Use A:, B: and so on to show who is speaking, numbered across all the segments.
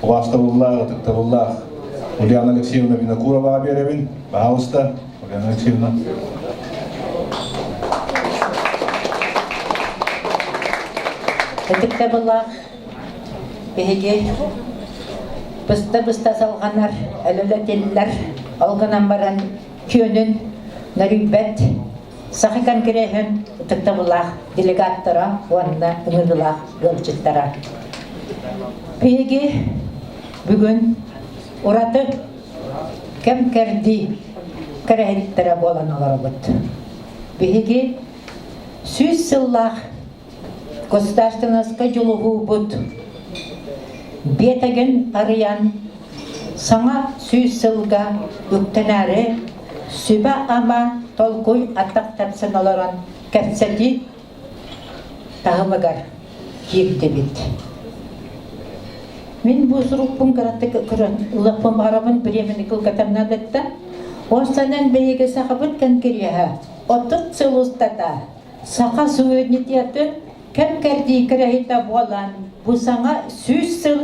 A: Убаастабыллаах, ытыктабыллаах Ульяна Алексеевна Винокуроваҕа биэрэбин. Пожалуйста, Ульяна Алексеевна.
B: Ытыктабыллаах биһиги быста-быста салҕанар, өлөлөтүллэр, ол гынан баран күөнүн нөрүйбэт Саха конгреһын ытыктабыллаах делегаттара уонна ыҥырыылаах ыалдьыттара. Биһиги бүгүн ураты кэм-кэрдии кэрэһиттэрэ буолан олоробут. Биһиги 100 сыллаах государственноска дьулуһуубут биэтэгин арыйан саҥа 100 сылга үктэнээри сүбэ-ама толкуй атах тэпсэн олорон кэпсэтии таһымыгар киирдибит. Мин бу сурукпун кыратык көрөн ылыахпын баҕарабын бириэмэни кылгатар наадаттан. Уопсайынан биһиги сахабыт кэнкириэһэ 30 сыл устата саха суверенитетын кэм-кэрдии кэрэһитэ буолан бу саҥа 100 сыл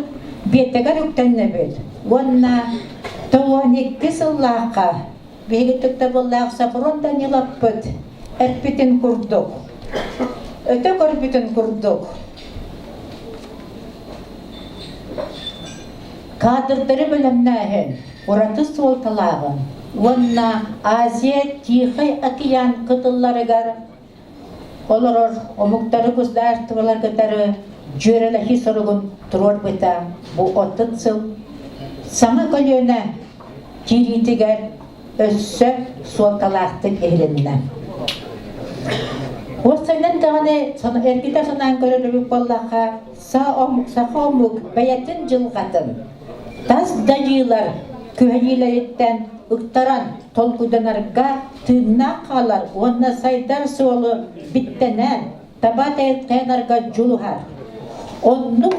B: биэтэгэр үктэннэбит уонна 92 сыллаахха биһиги ытыктабыллаах Софрон Даниловпыт эппитин курдук, өтө көрбүтүн курдук кадрдары бэлэмнээһин ураты суолталааҕын уонна Азия Тихай океан кытылларыгар олорор омуктары государстволар кытары дьүөрэлэһии соругун туруорбута бу 30 сыл саҥа көлүөнэ киириитигэр өссө суолталаахтык иһилиннэ. Уопсайынан даҕаны эргитэ санаан көрөр эбит буоллахха, саха омук бэйэтин дьылҕатын тас дайыылар күһэйиилэриттэн ыктаран толкуйданарга тыыннаах хаалар уонна сайдар суолу биттэнэн таба тайанарга дьулуһар. Оннук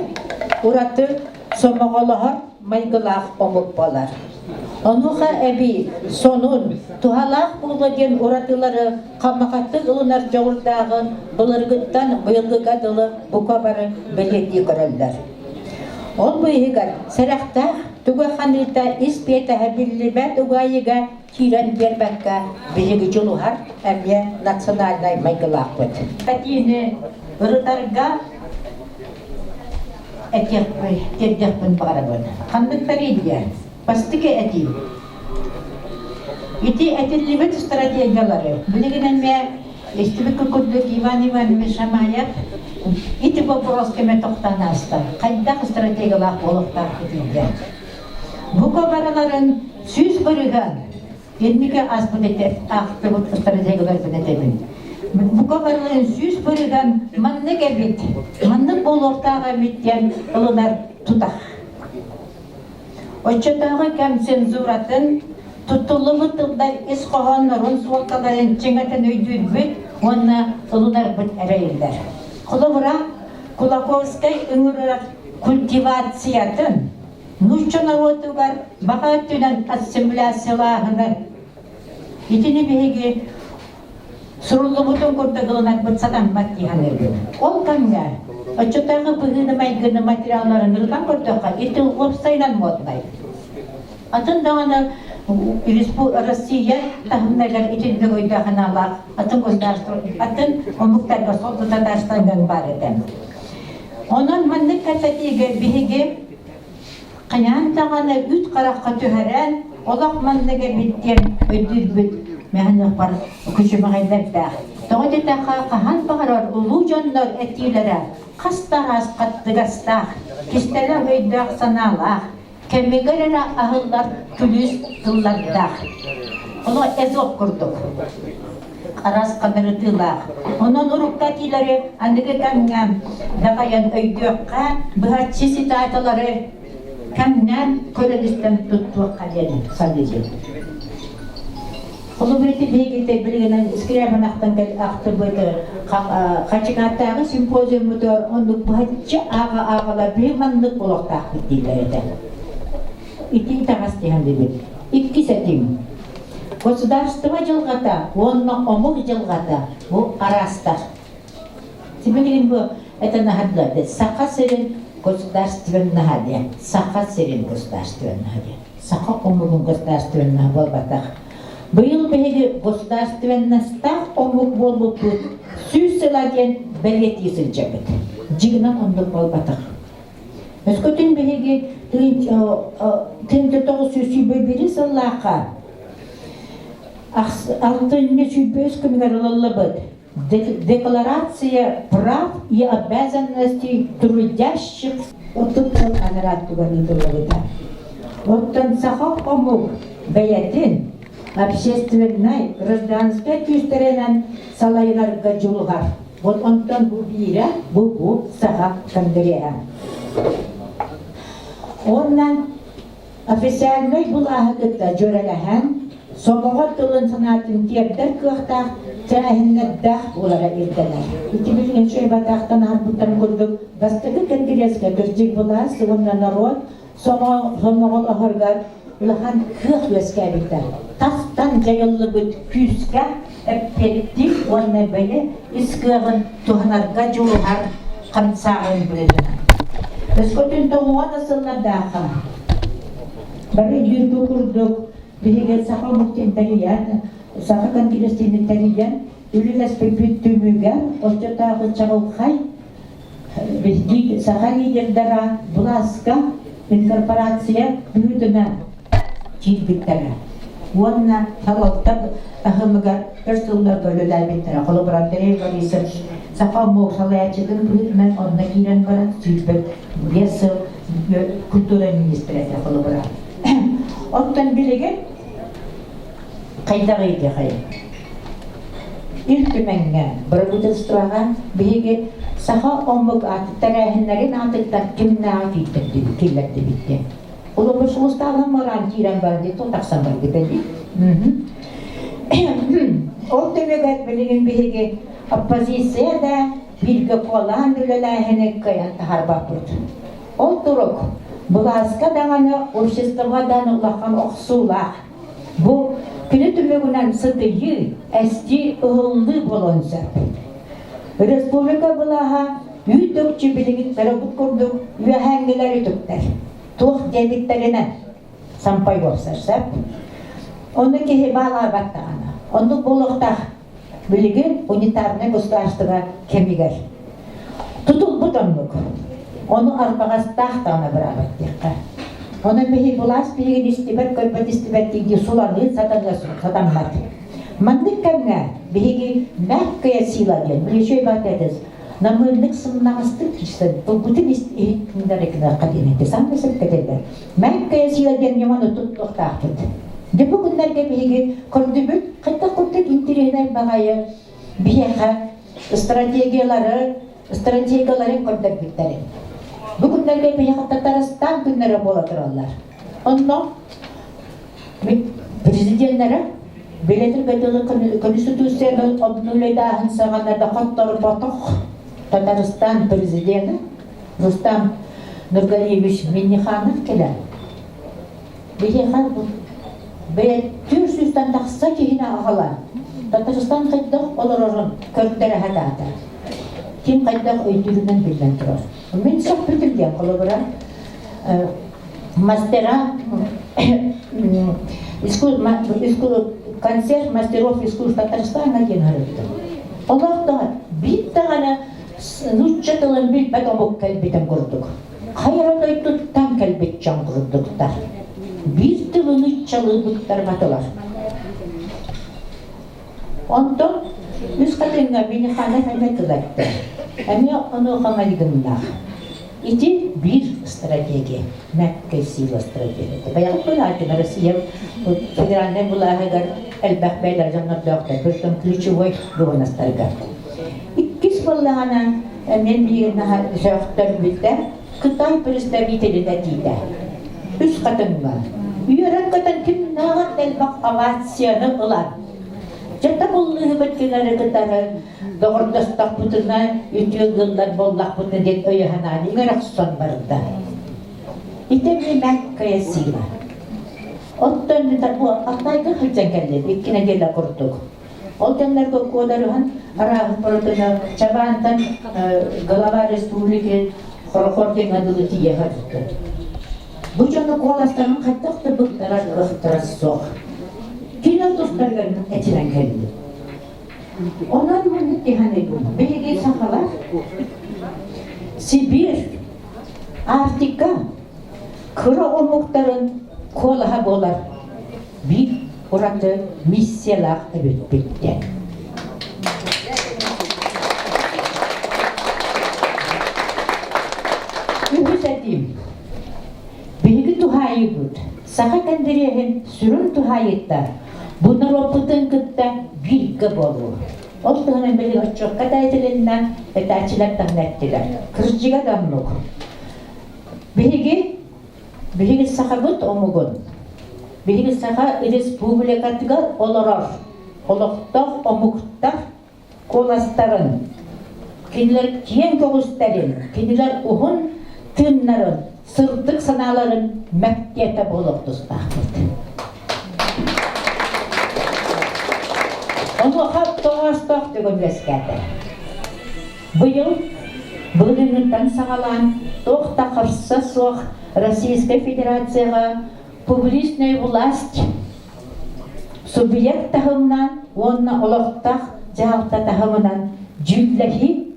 B: ураты сомоҕолоһор майгылаах омук буолар. Онуоха эбии сонун, туһалаах буолуо диэн уратылары хамаҕатык ылынар дьоҕурдааҕын былыргыттан быйылгыга дылы бука бары бэлиэтии көрөллөр. Ол быыһыгар сэрэхтээх туга ханыыта ис биэтэһэ биллибэт угаайыга киирэн биэрбэккэ биһиги дьулуһар эмиэ национальнай майгылаахпыт. Этиини ырытарга этиэхпин, тиэрдиэхпин баҕарабын. Ханныктарый диэн бастакы этии. Ити этиллибит стратегиялары билигин эмиэ истибит курдук Иван Иванович Шамаев ити вопрос кэмэ тохтоон ааста. Хайдах стратегиялаах буолуохтаахпытый диэн. Бука барыларын 100% инники ааспыт этэ аахтыбыт стратегияларбын этэбин. Бука барыларын 100% маннык эбит, маннык буолуохтаах эбит диэн ылынар тутах. Оччотооҕу кэм цензуратын, туттуллубут тыллар ис хоһооннорун суолталарын чиҥэтэн өйдүүрбүт уонна ылынарбыт эрэйиллэр. Холобура, Кулаковскай ыҥырар культивациятын нуучча норуотугар баҕа өттүнэн ассимиляциялааһыны итини биһиги суруллубутун курдук ылынарбыт сатаммат дии саныыбын. Ол кэмҥэ оччотооҕу быһыыны-майгыны материалларын ырытан көрдөххө, ити уопсайынан моднай. Атын даҕаны Россия таһымнарыгар итинник өйдөөх аналаах атын государство, атын омуктарга сол Татарстанган баар этэ. Онон маннык кэпсэтиигэ биһиги Хайаан даҕаны үт харахха түһэрэн, олох маннык эбит диэн өйдүүрбүт мэһэнөхпөр күчүмэҕэйдэрдээх. Тоҕо диэтэххэ, хаһан баҕарар улуу дьоннор этиилэрэ хас да араас хаттыгастаах, кистэлэҥ өйдөөх-санаалаах, кэмигэр эрэ аһыллар күлүүс тыллардаах. Ону эзоп курдук араас ханарытыылаах. Онон урукку этиилэри аныгы кэмҥэ даҕайан өйдүөххэ, быһаччы цитаталары кэмнээн көрөн-истэн туттуохха диэн саныыбын. Холобур ити биһиги билигинэн Скрябинахтан ахтыбыт Хачыкааттааҕы симпозиуммутугар оннук быһаччы ааҕа-ааҕалар биһи маннык буолуохтаахпыт дииллэр этэ. Ити итэҕэс диһэллибит. Иккис этиҥ. Государство дьылҕата уонна омук дьылҕата бу араастар. Сибилигин бу этэн аһардылар. Саха сирин государственноһа диэн, Саха сирин государственноһа диэн. Саха омугун государственноһа буолбатах. Быйыл биһиги государственностаах омук буолбуппут 100 сыла диэн бэлиэтии сылдьабыт. Дьиҥинэн оннук буолбатах. Өскөтүн биһиги 1921 сыллаахха алтынньы 105 күнүгэр ылыллыбыт Декларация прав и обязанностей трудящих 30 сыл анараа туган ыытыллыбыта. Оттон саха омук бэйэтин общественнай, гражданскай күүстэринэн салайынарга дьулуһар. Вот онтон бу биирэ, бу саха конгреһа. Оннан Официальнай былааһы кытта дьүөрэлэһэн, сомоҕо тылын санаатын тиэрдэр кыахтаах тэрээһиннэрдээх буолара ирдэнэр. Ити билигин Шойбатаахтан аһарбыттарын курдук, бастакы кэнгириэскэ кырдьык былаас уонна норуот сомоҕолоһоругар улахан кыах үөскээбитэ. Тастан дьайыллыбыт күүскэ эппиэттиир уонна бэйэ ис кыаҕын туһанарга дьулуһар хамсааһын быһыытынан. Өскөтүн тоҕуон сыллардаахха бары өйдүүргү курдук биһиги саха омук тэрийэн, саха конгресстиини тэрийэн үлэлэспиппит түмүгэр оччотооҕу чаҕылхай биһиги саха лидердара былааска инкорпорация быһыытынан киирбиттэрэ уонна салалта таһымыгар өр сылларга үлэлээбиттэрэ. Холобур, Андрей Борисович саха омук салайааччытын быһыытынан онно киирэн баран 25 сыл культура министрэ этэ холобура. Оттон билигин хайдах ыйдыхай? Ил Түмэҥҥэ, бырабыыталыстыбаҕа биһиги саха омук тэрээһиннэрин аатыттан кимнээҕи киллэрдибит диэн. Холобур, сулустааҕынан мораан киирэн баран дии, тахсан барбыта дии. Ол түмүгэр билигин биһиги оппозиция да бииргэ куолаан үлэлээһини кыайан таһаарбаппыт. Ол турук былааска даҕаны, обществоҕа даҕаны улахан охсуулаах. Бу күнү түмүгүнэн сытыйыы, эстии, ыһыллыы буолуон сөп. Республика былааһа үүт-үкчү билигин төрөппүт курдук үөһээҥҥилэр үтүктэр. Туох диэбиттэринэн сампай уопсар сөп. Ону киһи баалаабат даҕаны. Оннук буолуохтаах билигин унитарнай государство кэмигэр. Тутулбут оннук. Ону арбаҕастаах даҕаны быраабат диэххэ. Онон биһи былаас биһигин истибэт, көрбөт истибэт дии суланыы сатаныа сатаммат. Маннык кэмҥэ биһиги мягкая сила диэн плечой батетес намыыннык сымнаҕастык киирсэн тылбытын иһитиннэрэ гыныахха диэн этэ самый сөпкө Мягкая сила диэн ньыманы туттуохтаахпыт. Дьэ бу күннэргэ биһиги көрдүбүт, хайдах курдук интэриэһинэй баҕайы биһиэхэ стратегиялары, стратегияларын көрдөрбүттэрин. Бу күннэргэ биһиэхэ Татарстан күннэрэ буола тураллар. Онно президеннэрэ билетиргэ дылы Конституцияны обнулейдааһын саҕана да хотторботох Татарстан президенэ Рустам Нургалиевич Минниханов кэлэн биһиэхэ бэйэ 400-тан тахса киһини аҕалан Татарстан хайдах олорорун көрдөрө сатаата. Ким хайдах өйдүүрүнэн биллэн турар. Мин сөхпүтүм диэн холобура мастера концерт мастеров искусств Татарстана диэн арыйдым. Олохтоох биир даҕаны нуучча тылын билбэт омук кэлбитин курдук. Хайа дойдуттан кэлбит дьон курдуктар. Биир тылы нууччалыы быктарбатылар. Онтон үс хатыҥҥа Миниханов эмэ тыл эттэ. Эмиэ онуоха майгыннаах. Ити биир стратегия, мягкая сила стратегията. Баягы былаатын Россия федеральнай былааһыгар элбэх бэйэлэр дьоннордоохтор, притом ключевой дуонастарга. Иккис буоллаҕына, мен биир сөхтөрбүтэ Кытай представителин этиитэ. Үс хатыҥҥа. Үөрэн-көтөн кимнээҕэр да элбэх овацияны ылан, дьэ табыллыыһыбыт кинилэри кытары доҕордостохпутуна үтүө ыаллар буоллахпытына диэн өйө-санааны иҥэрэ охсон барда. Ити эмиэ мягкая сила. Оттон бу Алтайга сылдьан кэллим 2 нэдиэлэ курдук. Ол кэмнэргэ куодарыһан арааһын барытына Чабаантан глава республики Хорохор диэҥҥэ дылы тиийэ сырыттым. Бу дьону куоластарын хайдах да быктарар кыахтара суох. Кини тустарыгар этинэн кэллим. Онон маннык тиһаныйбын. Биһиги сахалар Сибиир, Арктика кыра омуктарын куолаһа буолар биир ураты миссиялаах эбиппит диэн. Үһүс этиим. Биһиги туһаайыыбыт саха кэндириэһин сүрүн туһаайыыта бу норуоппутун кытта бииргэ буолуу. Ол туһунан били отчуокка да этилиннэ, этээччилэр даҕаны эттилэр. Кырдьыга да оннук. Биһиги Биһиги сахабыт омугун, биһиги Саха Республикатыгар олорор олохтоох омуктар куоластарын, кинилэр киэҥ көҕүстэрин, кинилэр уһун тыыннарын, сырдык санааларын мэктиэтэ буолуох тустаахпыт. Онуоха тоҕоостоох түгэн үөскээтэ. Быйыл былырыыҥҥыттан саҕалаан туох да харса суох Российскай Федерацияҕа публичная власть субъект таһымынан уонна олохтоох дьаһалта таһымынан дьүүллэһии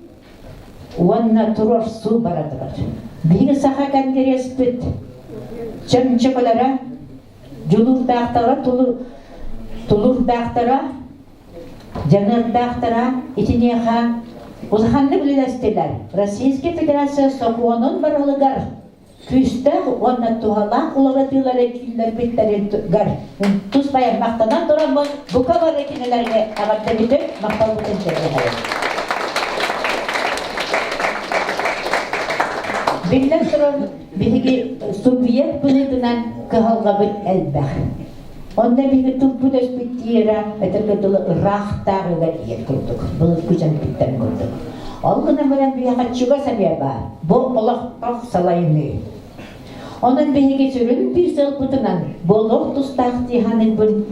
B: уонна туруорсуу бара турар. Биһиги Саха Конгресспыт чөмчөкөлөрө, дьулуурдаахтара, тулуурдаахтара Дьаныардаахтара итиниэхэ улаханнык үлэлэстилэр. Российскай Федерация сокуонун барылыгар күүстээх уонна туһалаах уларытыылары киллэрбиттэригэр тус бэйэм махтанан тураммын бука бары кинилэргэ эҕэрдэбитин, махталбытын тиэрдэһэбин. Биллэн турар, биһиги субъект быһыытынан кыһалҕабыт элбэх. Онно биһиги тылбыт-өспүт тиэрэ, этэргэ дылы ыраахтааҕыга тиийэр курдук, былыргы дьон курдук. Ол гынан баран биһиэхэ чугас эмиэ баар. Бу олохтоох салайыныы. Онон биһиги сүрүн биир сылбытынан буолуох тустаах дии саныыбын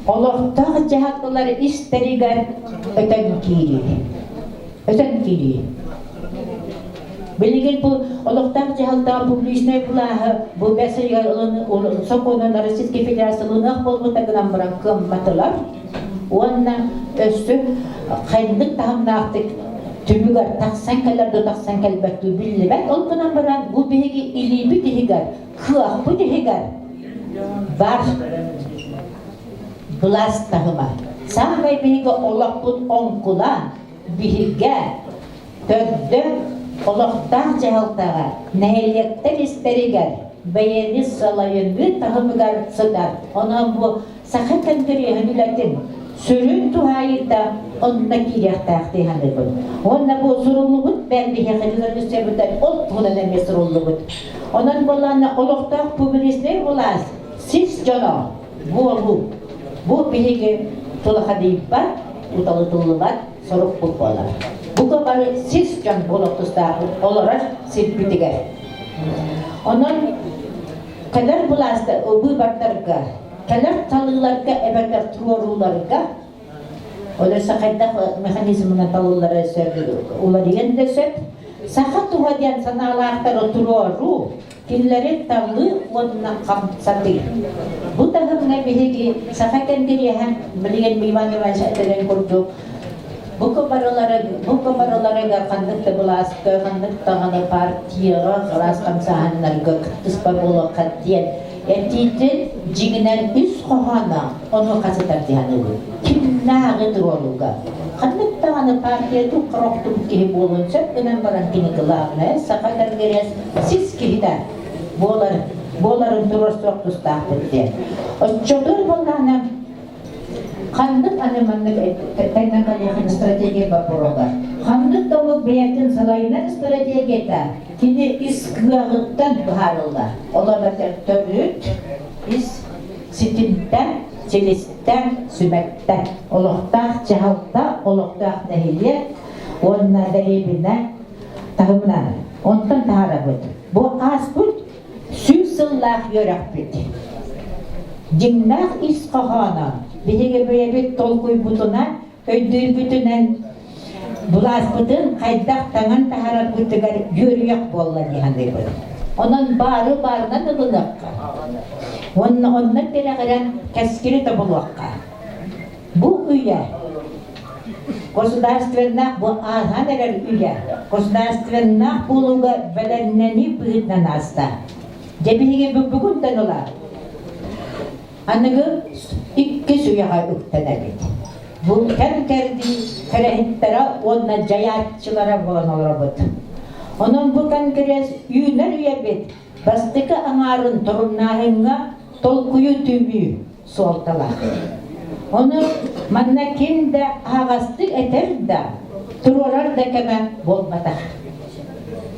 B: олохтоох дьаһалталар истэригэр өтөн киирии. Өтөн киирии. Билигин бу олохтоох дьаһалтаҕа публичнай былааһы бу бэс ыйыгар сокуонун Российскай Федерация ылыныах буолбута гынан баран кыамматылар уонна өссө хайдык таһымнаахтык түмүгэр тахсан кэлэр да тахсан кэлбэт дуу биллибэт. Ол гынан баран бу биһиги илиибит иһигэр, кыахпыт иһигэр бар былаас таһыма. Саамай биһиги олохпут оҥкула биһигэ Төрдө олохтоох дьаһалтаҕа нэһилиэктэр истэригэр бэйэни салайыныы таһымыгар сытар. Онон бу Саха кэнгириэһин үлэтин сүрүн туһаайыыта онно киириэхтээх дии саныыбын. Уонна бу суруллубут бэйэм биһиэхэ резолюциябытын ол туһунан эмиэ суруллубут. Онон буоллаҕына олохтоох публичнай былаас сис дьоно буолуу бу биһиги тулахадыйбат, уталытыллыбат сорукпут буолар. Бука бары сис дьон буолуох тустаахпыт олорор сирбитигэр. Онон кэлэр былааста быыбардарга, кэлэр талыыларга эбэтэр туруорууларга ол өссө хайдах механизмынан талыллара өссө уларыйан да сөп. Саха туһа диэн санаалаахтары туруоруу Кинилэри талыы уонна хамсатыы. Бу таһымҥа биһиги Саха кэнгириэһэ билигин Иван Иванович этэрин курдук бу бу барыларыгар ханнык да былааска, ханнык даҕаны партияҕа, араас хамсааһыннарга кыттыспа буолуохха диэн этиитин дьиҥинэн үс хоһооно онуоха сытар дии саныыбын. Кимнээҕи туруорууга. Ханнык даҕаны партия туохха охтубут киһи буолуон сөп гынан баран кини главное Саха Конгресс сис киһитэ буолар буоларын туруорсуох тустаахпыт диэн. Оччотугар буоллаҕына ханнык аны маннык тэҥнэн кэлиэхин стратегия боппуруога. Ханнык да омук бэйэтин салайынар стратегията кини ис кыаҕыттан быһаарыллар. Ол эбэтэр төрүт ис ситимтэн, силистэн, сүмэттэн олохтоох дьаһалта, олохтоох нэһилиэк уонна дэриэбинэ таһымынан онтон таһаарабыт. Бу ааспыт сүүс сыллаах үөрэхпит. Дьиҥнээх ис хоһооно биһиги бэйэбит толкуйбутунан, өйдүүрбүтүнэн. Былааспытын хайдах таҥан таһаарарбытыгар үөрүйэх буолла дии саныыбын. Онон баары баарынан ылыныахха. Уонна онно тирэҕирэн кэскили тобулуохха. Бу үйэ государственнаах бу ааһан эрэр үйэ государственнаах буолууга бэлэмнэнии быһыытынан ааста. Дьэ биһиги бүгүнтэн ыла аныгы иккис үйэҕэ үктэнэбит. Бу кэм-кэрдии кэрэһиттэрэ уонна дьайааччылара буолан олоробут. Онон бу конгресс үүнэр үйэбит бастакы аҥаарын торумнааһыҥҥа толкуйу түмүү суолталаах. Ону манна ким да аһаҕастык этэр да, туруорар да кэмэ буолбатах.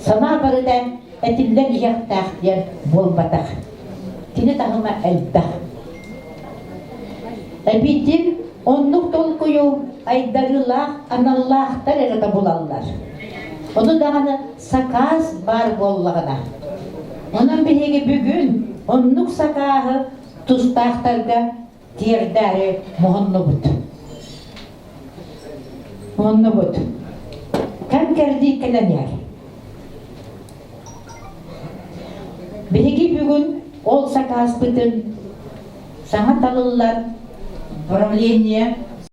B: Санаа барыта этиллэн иһиэхтээх диэн буолбатах. Кини таһыма элбэх. Эбиитин оннук толкуйу айдарыылаах аналлаахтар эрэ тобулаллар. Ону даҕаны сакаас баар буоллаҕына. Онон биһиги бүгүн оннук сакааһы тустаахтарга тиэрдээри муһуннубут. Муһуннубут. Кэм кэрдии кэлэн иһэр. Биһиги бүгүн ол сакааспытын саҥа талыллар правление.